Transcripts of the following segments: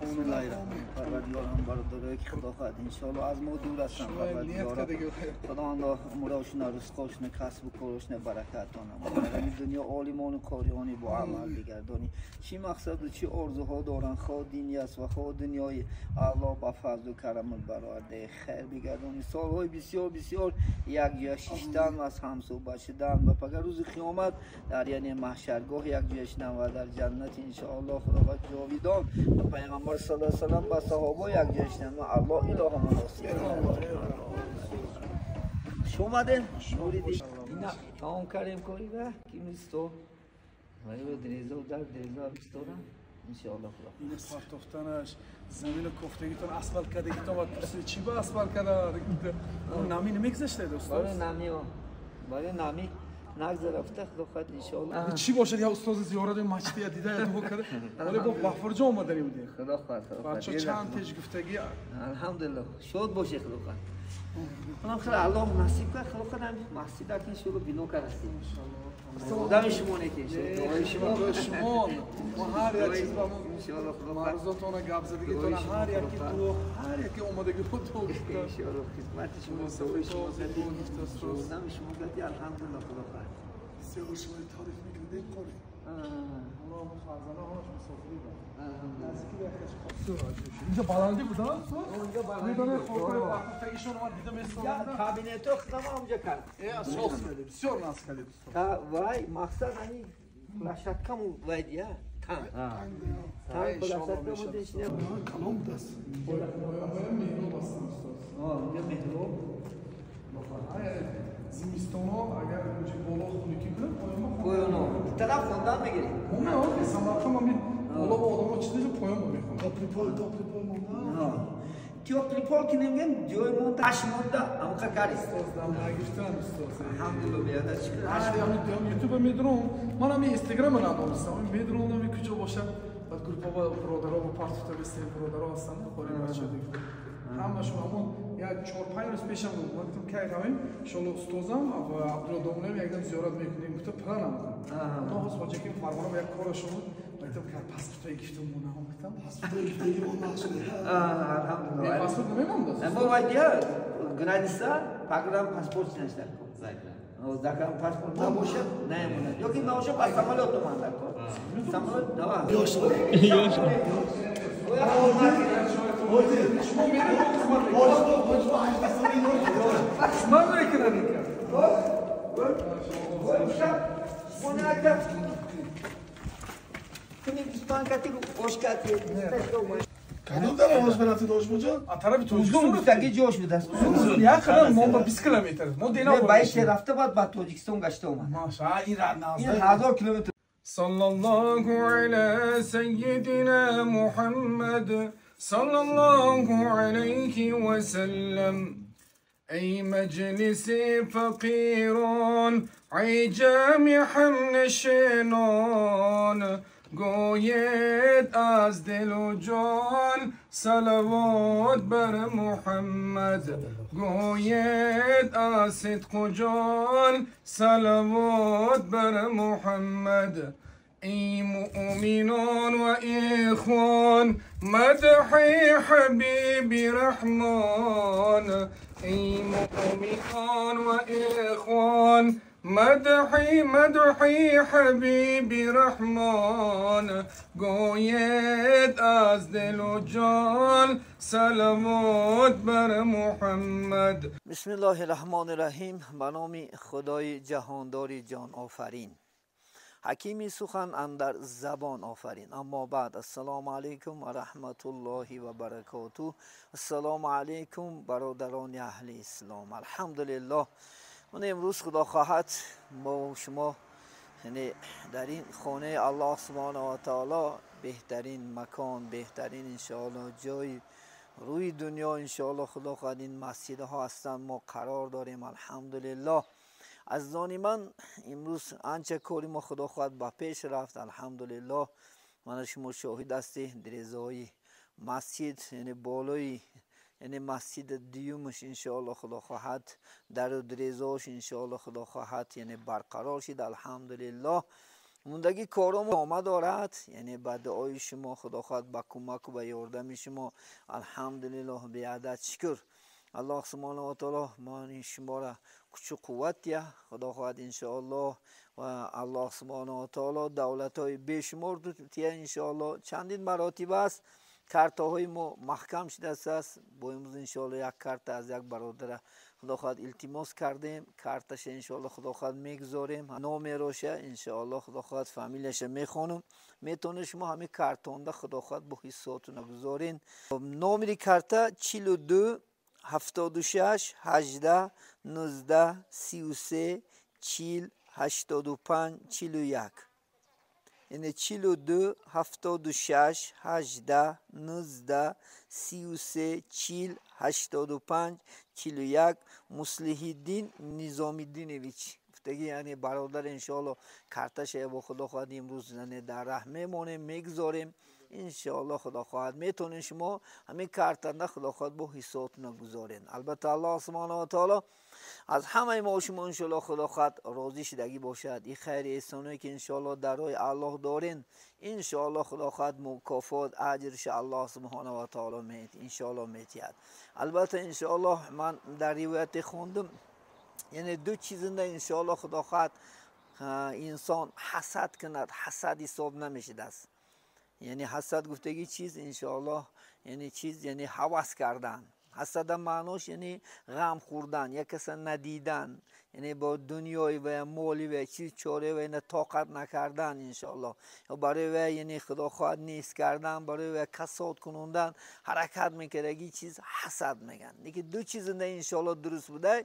Бисмиллоҳир-раҳмонир-раҳим. Парвардигорам бародарое ки Худо хоҳад иншоаллоҳ аз мо дур ҳастанд. Парвардигоро Худованд умрашона, ризқошона, касбу корашона баракатон дар ин дунё олимону қориёни бо амал бигардонӣ. Чӣ мақсаду чӣ орзуҳо доранд, хоҳ динӣ аст ва хоҳ дунёи, Аллоҳ ба фазлу карамат баровардаи хайр бигардонӣ. Солҳои бисёр бисёр якҷоя шиштан ва аз ҳам суҳбат шудан ва пагар рӯзи қиёмат дар яъне маҳшаргоҳ якҷоя шудан ва дар ҷаннат иншоаллоҳ Худованд ҷовидон ва пайғамбар саллаллоҳу алайҳи васаллам ба саҳобо якҷоя шудан ва Аллоҳ илоҳо муносиб. Хуш омадед. Ина тамом кардем корира ки мисто ва дреза дар дреза бистора иншоаллоҳ Худо. Ин партофтанаш замину кофтагитон асфалт кардагитон ва пурсид чӣ ба асфалт карда? Он намӣ намегузаштед устод? Барои намио. Барои намӣ нагзарафта Худо хоҳад иншоаллоҳ. Чӣ бошад я устози зиёрати масҷид я дида я дуо карда. Вале бо Ғафурҷон омадани будем. Худо хоҳад. Бачо чанд теж гуфтагӣ. Алҳамдулиллоҳ. Шод бошед Худо хоҳад. Худо хоҳад Аллоҳ насиб кард, Худо хоҳад ҳам масҷид акин иншоаллоҳ бино кардастем. Одами шумо не ки иншоаллоҳ. Шумо шумо мо ҳар як чиз ба мо иншоаллоҳ Худо хоҳад. Марзотона гап задагитона ҳар яки дуо, ҳар яки омадагӣ дуо гуфта. Иншоаллоҳ хидмати шумо, дуои шумо кардем. Одами шумо кардем, алҳамдулиллоҳ Худо хоҳад. Бисёр шумо таъриф мекунед, қори. Аллоҳ фарзандон ҳамаш мусофирӣ бад. Наздики ба якаш бисёр аҷиб шуд. Инҷо баландӣ буд, ҳа? Инҷо баландӣ. Медонед хокҳои партофтагишон ман дида местонам. Кабинетҳо худам онҷо кард. Асос кардем, бисёр насб кардем. Вай мақсад ани площадкаму вай дия танг. Танг площадкаму дишне. Калон будааст. Поён меҳроб ҳастанд устод. Инҷо меҳроб. Зимистоно агар инҷо боло хунукӣ кунад, поён поёно. Тараф хондан мегирем. Мо ме Самарқанд мо боло ба одамо чиз дижа поён мо мехонем. Топлый пол монда. Тёплый пол ки намегем, ҷой монда, аш монда, амқа карист. Устод дам нагирифтан устод. Алҳамдулиллоҳ биёда шукр. Аш ютуб медром, ман ҳам инстаграм надонистам. Медром ҳам куҷо бошад, баъд группа бародаро ва партофта бисем бародаро ҳастанд, хори бача дигар. Ҳамашон ҳамон як 4-5 рӯз пешам буд. Ман гуфтам кай равем, иншоаллоҳ устозам ва Абдулло домулаем якдам зиёрат мекунем. Гуфта планам. То ҳоз ҳоҷа ки Фарғонам як корашон буд. Гуфтам ка паспортҳои гирифтам монам гуфтам. Паспортҳои гирифтагӣ мон нақш Алҳамдулиллоҳ. Паспорт намемонд. Мо вай дия граница паграм паспорт нашта. Закан паспорт набошад, намемонад. Ё ки набошад ба самолёт омада кор. Самолёт да. Ёш. Ёш. Шумо меред хизмат хизмат мекунад ин Кадом тараф ош бирати дошбоҷон? А тарафи Тоҷикистон гуфтаги ҷош будааст. Як қадам мо ба 20 километр. Мо дена ба иш рафта баъд ба Тоҷикистон гашта омад. Маша, ин рад Ин 1000 километр. صلى الله على سيدنا محمد صلى الله عليه وسلم. أي مجلس فقيرون أي جامع نشينون گوید از دل و جان صلوات بر محمد گوید از صدق و جان صلوات بر محمد. ای مؤمنان و اخوان مدحی حبیب رحمان ای مؤمنان و اخوان مدحی مدحی حبیب رحمان گوید از دل و جان صلوات بر محمد. بسم الله الرحمن الرحیم. به نام خدای جهاندار جان آفرین، حکیمی سخن اندر زبان آفرین. اما بعد، السلام علیکم و رحمت الله و برکاته. السلام علیکم برادران اهل اسلام. الحمدلله من امروز خدا خواهد ما و شما یعنی در این خانه الله سبحانه و تعالی، بهترین مکان، بهترین انشاءالله جای روی دنیا انشاءالله خدا خواهد این مسجدها هستند، ما قرار داریم الحمدلله. از آن من امروز آنچه کاری ما خدا خواهد با پیش رفت الحمدلله. من شما شاهد هستی درزای مسجد، یعنی بالای یعنی مسجد دیومش انشاءالله خدا خواهد در درزاش انشاءالله خدا خواهد یعنی برقرار شد الحمدلله. Мондагӣ кором ома дорад, яъне ба дуои шумо худо хоҳад, ба кӯмаку ба ёрдами шумо алҳамдулиллоҳ беадад шукр. Аллоҳ субҳонаҳу ва таоло мани шуморо кучу қувват диҳад худо хоҳад иншоаллоҳ, ва аллоҳ субҳонаҳу ва таоло давлатҳои бешумор диҳад иншоаллоҳ. Чандин маротиба аст картаҳои мо маҳкам шудааст. Бо имрӯз иншоаллоҳ як карта аз як бародара худо хоҳад илтимос кардем, карташа иншоаллоҳ худо хоҳад мегузорем, номероша иншоаллоҳ худо хоҳад фамилияша мехонам. Метавонед шумо ҳамин картонда худо хоҳад бо ҳиссотуна гузорен. Номери карта 42 76 18 19 33 40 85 41, яъне 42 76 18 19 33 40 85 41. Муслиҳиддин Низомиддинович гуфтагӣ, яъне бародар иншоаллоҳ карташа бо худо хоҳад имрӯз яъне дар раҳ мемонем, мегузорем иншоаллоҳ худо хоҳад. Метавонед шумо ҳамин картанда худо хоҳад бо ҳиссотуна гузорен. Албатта аллоҳ субҳонаҳу ва таоло аз ҳамаи мо шумо иншоаллоҳ худо хоҳад розӣ шудагӣ бошад. Ин хайри эҳсоное ки иншоаллоҳ дар роҳи аллоҳ дорен, иншоаллоҳ худо хоҳад мукофот аҷрша аллоҳ субҳонаҳу ва таоло иншоаллоҳ метиҳад. Албатта иншоаллоҳ ман дар ривояте хондум, яъне ду чизинда иншоаллоҳ худо хоҳад инсон ҳасад кунад, ҳасад ҳисоб намешудааст. Яъне ҳасад гуфтагӣ чиз иншоаллоҳ яъне чиз яъне ҳавас кардан. Ҳасада маънош яъне ғам хӯрдан, як каса надидан, яъне бо дунёи ва моли ва чиз чора ва тоқат накардан иншоаллоҳ, барои ва яъне худо хоҳад нест кардан, барои ва касод кунондан ҳаракат мекардагӣ чиз ҳасад мегӯянд. Лекин ду чизинда иншоаллоҳ дуруст будай.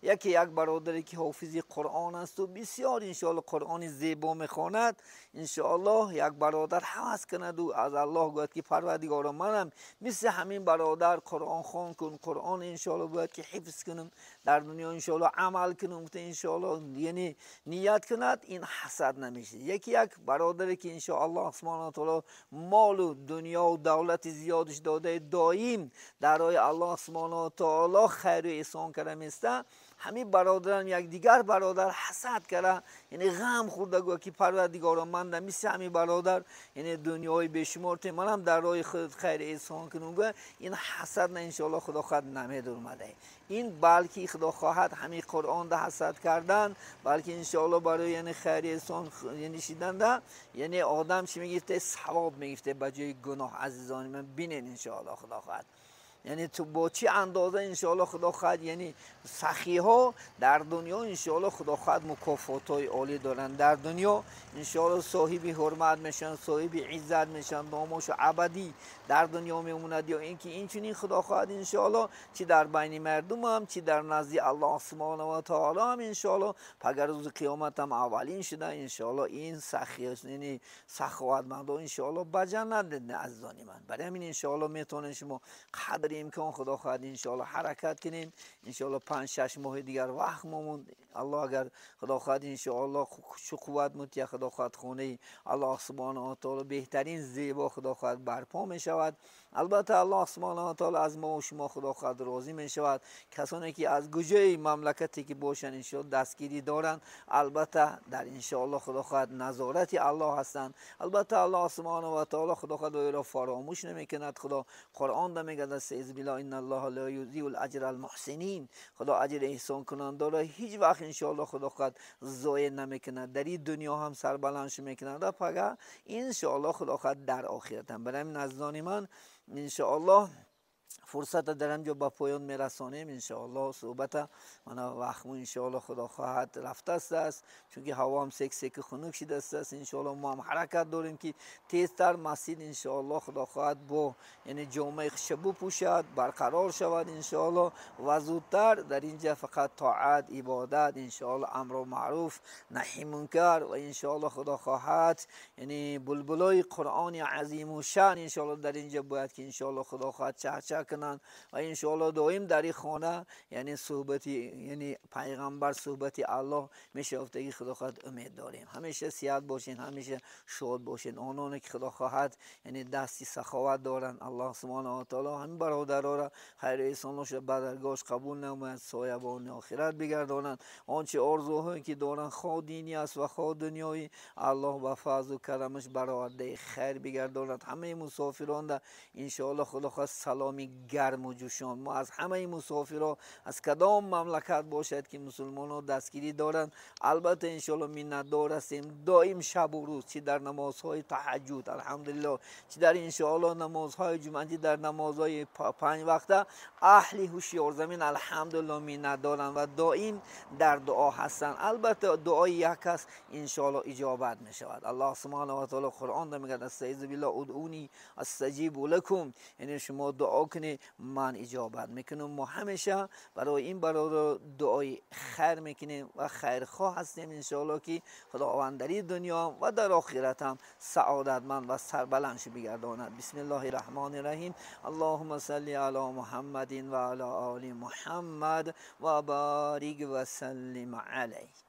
Яке як бародаре ки ҳофизи қуръон асту бисёр иншоаллоҳ қуръони зебо мехонад, иншоаллоҳ як бародар ҳавас кунаду аз аллоҳ гӯяд ки парвардигоро манам мисли ҳамин бародар қуръон хон кун, қуръон иншоаллоҳ бояд ки ҳифз кунам, дар дунё иншоаллоҳ амал кунам, гуфта иншоаллоҳ яъне ният кунад, ин ҳасад намешавад. Яке як бародаре ки иншоаллоҳ субҳонаҳу ва таоло молу дунёву давлати зиёдаш додаи доим дар роҳи аллоҳ субҳонаҳу ва таоло хайру эҳсон карда места, ҳамин бародарам як дигар бародар ҳасад карда, яъне ғам хӯрда гӯяд ки парвардигоро ман дар мисли ҳамин бародар яъне дунёи бешумор те манам дар роҳи худ хайр эҳсон кунам гӯяд, ин ҳасад на иншоаллоҳ худо хоҳад намедурмада. Ин балки худо хоҳад ҳамин қуръонда ҳасад кардан, балки иншоаллоҳ барои яъне хайр эҳсон яъне шиданда, яъне одам чӣ мегирифте? Савоб мегирифте ба ҷои гуноҳ. Азизони ман бинед иншоаллоҳ худо хоҳад яъне ту бо чӣ андоза иншоаллоҳ худо хоҳад яъне сахиҳо дар дунё иншоаллоҳ худо хоҳад мукофотҳои олӣ доранд. Дар дунё иншоаллоҳ соҳиби ҳурмат мешаванд, соҳиби иззат мешаванд, номошу абадӣ дар дунё мемонад. Ё ин ки инчунин худо хоҳад иншоаллоҳ чӣ дар байни мардумам, чӣ дар назди аллоҳ субҳонаҳу ва таоло ҳам иншоаллоҳ пагар рӯзи қиёмат ҳам аввалин шуда иншоаллоҳ ин сахи яъне саховатмандо иншоаллоҳ ба ҷаннат азизони ман. Барои ҳамин иншоаллоҳ метавонед шумо қадри имкон худо хоҳад иншоаллоҳ ҳаракат кунем. Иншоаллоҳ 5-6 моҳи дигар вақт момонд. Аллоҳ агар худо хоҳад иншоаллоҳ чу қувват мутия худо хоҳад хонаи аллоҳ субҳонаҳу ва таоло беҳтарин зебо худо хоҳад барпо мешавад. Албатта аллоҳ субҳонаҳу ва таоло аз мо шумо худо хоҳад розӣ мешавад. Касоне ки аз куҷои мамлакате ки бошанд иншоаллоҳ дастгирӣ доранд, албатта дар иншоаллоҳ худо хоҳад назорати аллоҳ ҳастанд. Албатта аллоҳ субҳонаҳу ва таоло худо хоҳад ӯро фаромӯш намекунад. Худо қуръонда мегӯяд استعذ بالله ان الله لا یضیع الاجر المحسنین، خدا اجر احسان کننده را هیچ وقت انشاءالله خدا خواهد ضایع نمیکند. در این دنیا هم سربلندش میکند و پگه انشاءالله خدا خواهد در آخرت هم. برای نزدان من انشاءالله فرصت در اینجا با پایان میرسانیم انشاءالله. صحبت من وقت انشاءالله خدا خواهد رفته است، چون که هوا هم سک سک خنک شده است. انشاءالله ما هم حرکت داریم که تیزتر مسجد انشاءالله خدا خواهد با یعنی جامعه خوش بپوشد، برقرار شود انشاءالله و زودتر در اینجا فقط طاعت، عبادت، انشاءالله امر و معروف، نهی منکر و انشاءالله خدا خواهد یعنی بلبلای قرآن عظیم و شان انشاءالله در اینجا باید که انشاءالله خدا خواهد چه тамошо кунанд ва иншоаллоҳ доим дар ин хона яъне суҳбати яъне пайғамбар суҳбати Аллоҳ мешавафтагӣ худо хоҳад умед дорем. Ҳамеша сиҳат бошед, ҳамеша шод бошед. Ононе ки худо хоҳад яъне дасти саховат доранд, Аллоҳ субҳонаҳу ва таоло ҳамин бародароро хайру эҳсоношро ба даргоҳаш қабул намояд, соябони охират бигардонанд. Он чи орзуҳое ки доранд, хоҳ динӣ аст ва хоҳ дунёӣ, Аллоҳ ба фазлу карамаш баровардаи хайр бигардонад. Ҳамаи мусофиронда иншоаллоҳ худо хоҳад саломи гарму ҷӯшон. Мо аз ҳамаи мусофиро аз кадом мамлакат бошад ки мусулмонҳо дастгирӣ доранд, албатта иншоаллоҳ миннатдор ҳастем. Доим шабу рӯз, чӣ дар намозҳои таҳаҷҷуд алҳамдулиллоҳ, чӣ дар иншоаллоҳ намозҳои ҷумъа, чӣ дар намозҳои панҷ вақта, аҳли ҳушёрзамин алҳамдулиллоҳ миннатдоранд ва доим дар дуо ҳастанд. Албатта дуои як кас иншоаллоҳ иҷобат мешавад. Аллоҳ субҳонаҳу ва таоло Қуръонда мегӯяд: астаизу биллоҳ удъуни астаҷибу лакум, яъне шумо дуо кунед, ман иҷобат мекунам. Мо ҳамеша барои ин бародар дуои хайр мекунем ва хайрхоҳ ҳастем иншоаллоҳ ки худованд дар ин дунё ва дар охират ҳам саодатманд ва сарбаланд бигардонад. Бисмиллоҳи раҳмони раҳим. Аллоҳумма салли ало Муҳаммадин ва ало оли Муҳаммад ва барик ва саллим алайҳ.